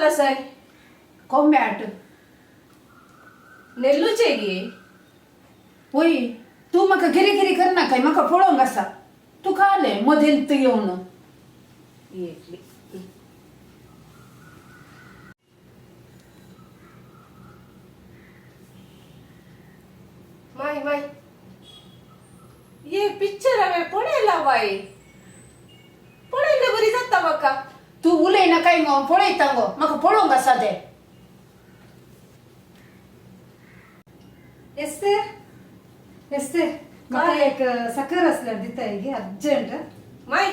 पळोवन आसाय? कोंब्याट. नेल्लूचे गे. वय, तूं म्हाका गिरी गिरी करनाकाय. म्हाका पळोवंक आसा. तूं खालें मदेंत येवन. एकली. माय माय, ये पिक्चर हांवें पळयला बाय. पळयल्ले बरी जाता म्हाका. तूं उलयनाकाय गो, पळयता गो. म्हाका पळोवंक आसा तें. एस्तेर, एस्तेर, म्हाका काय? एक साकर आसल्यार दिताय गे अर्जंट. माय,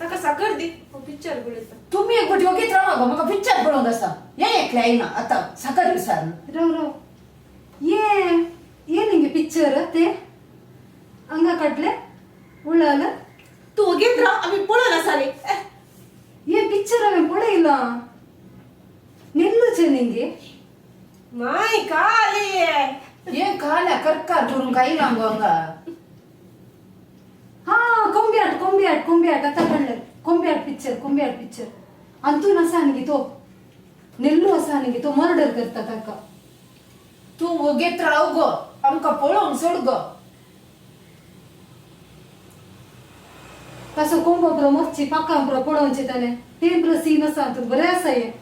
ताका साकर दी. हांव पिक्चर पळयता. तुमी एक फावटी ओगीच रावा गो. म्हाका पिक्चर पळोवंक आसा. हें एकलें आयलां आतां साकर विसारून. राव राव, ये ये न्ही पिक्चर ते हांगा काडले उळाल. तूं ओगीच राव, आमी पळोवन आसा न्ही. हे पिक्चर हांवें पळयलां. नेल्लूचें न्ही गे. माय, काली. हें खाल्या करकार करूंक आयलां गो हांगा. हा, कोंब्याट कोंब्याट कोंब्याट. आतां काडलें कोंब्याट पिक्चर. कोंब्याट पिक्चर अंतून आसा न्ही तो नेल्लू आसा न्ही, तो मर्डर करता ताका. तूं ओगीच राव गो, आमकां पळोवंक सोड गो. कसो कोंबो पुरो मोरची पाकां पुरो पळोवचें ताणें. तें पुरो सीन आसा हातूंत. बरें आसा हें.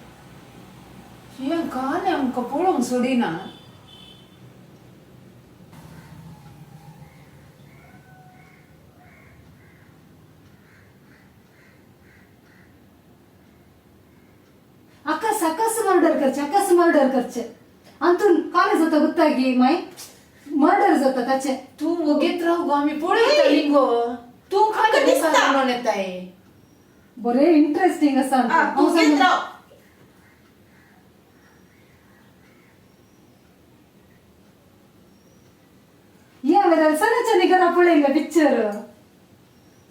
हें खालें आमकां पळोवंक सोडिना. आकास आकास मर्डर करचे, आकास मर्डर करचे. अंतून कालें जाता गुत्तागी माय, मर्डर जाता ताचें. तूं ओगीच राव गो, आमी पळयतलीं गो. तूं खालें दिसता. मुखार उलोवन येताय. बरें इंट्रस्टींग आसा आ, हातूंत. तूं हांव ओगीच सांगूं. राव. हे हांवें रल्सनाच्या न्ही घरा पळयलें पिक्चर.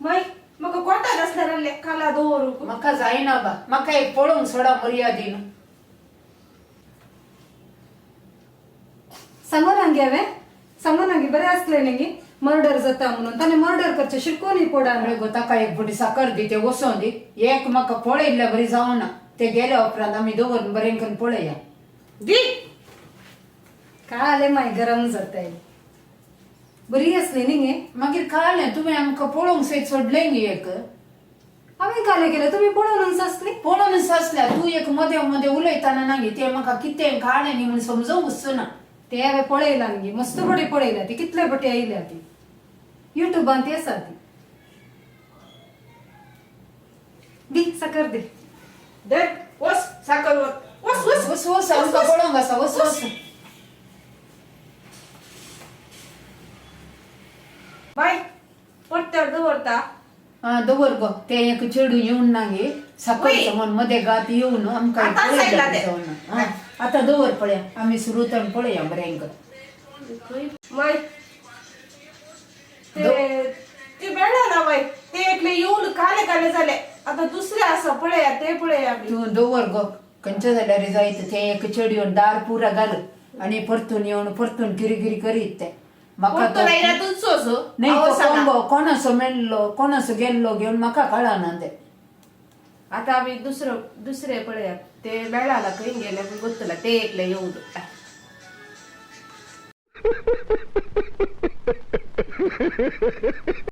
माय, म्हाका कोटार आसल्यार आहलें काला दवरूंक. म्हाका जायना बा. म्हाका एक पळोवंक सोडा मर्यादीन. सांगो ना गे हांवें, सांगो ना गे. बरें आसलें न्ही गे. मर्डर जाता म्हणून ताणें मर्डर करचें शिकोवनी पोडान. अरे गो, ताका एक फावटी साकर दी, ते वचों दी. एक म्हाका पळयल्ल्या बरी जावना. ते गेल्या उपरांत आमी दवरून बरें करून पळया. दी. कालें माय गरम जाताय. बरी आसली न्ही गे. मागीर खालें तुवें आमकां पळोवंक सयत सोडलें गे एक. हांवें कालें केलें? तुमी पळोवन आसली. पळोवन आसल्या. तूं एक मदें मदें उलयतना ना गे, तें म्हाका कितें खालें न्ही म्हूण समजूंक वचना. ते हांवें पळयलां गे. मस्त पटी पळयल्या ती. कितले पटी आयल्या ती युट्यूबान. ती आसा ती. दी साकर दी. धर, वच साकर वच वच वच. वस वस, आमकां पळोवंक आसा. वस वस. बाय, परत्यार दवरता. आं, दवर गो. तें एक चेडूं येवन ना गे साकर म्हण मदें गात येवन आमकां आतां पळयल्या सांगलां तें. जावना. आं, आतां दवर, पळया आमी सुरू पळया बरें कर. माय, ते ते मेळना बाय. ते एकले येवन काले काले जाले. आता दुसरे आसा पळया, ते पळया आमी. तूं दवर गो. खंयच्या जाल्यार जायत तें एक चेडूं येवन दार पुरा घाल आनी परतून येवन परतून गिरी गिरी करीत तें म्हाका. परतून आयल्या तुमचोच. न्ही, तो कोंबो कोणाचो मेल्लो, कोणाचो गेल्लो घेवन म्हाका कळना तें. आता आमी दुसरो दुसरे पळया. ते मेळना, खंय गेले गोत्तला ते एकले येवन.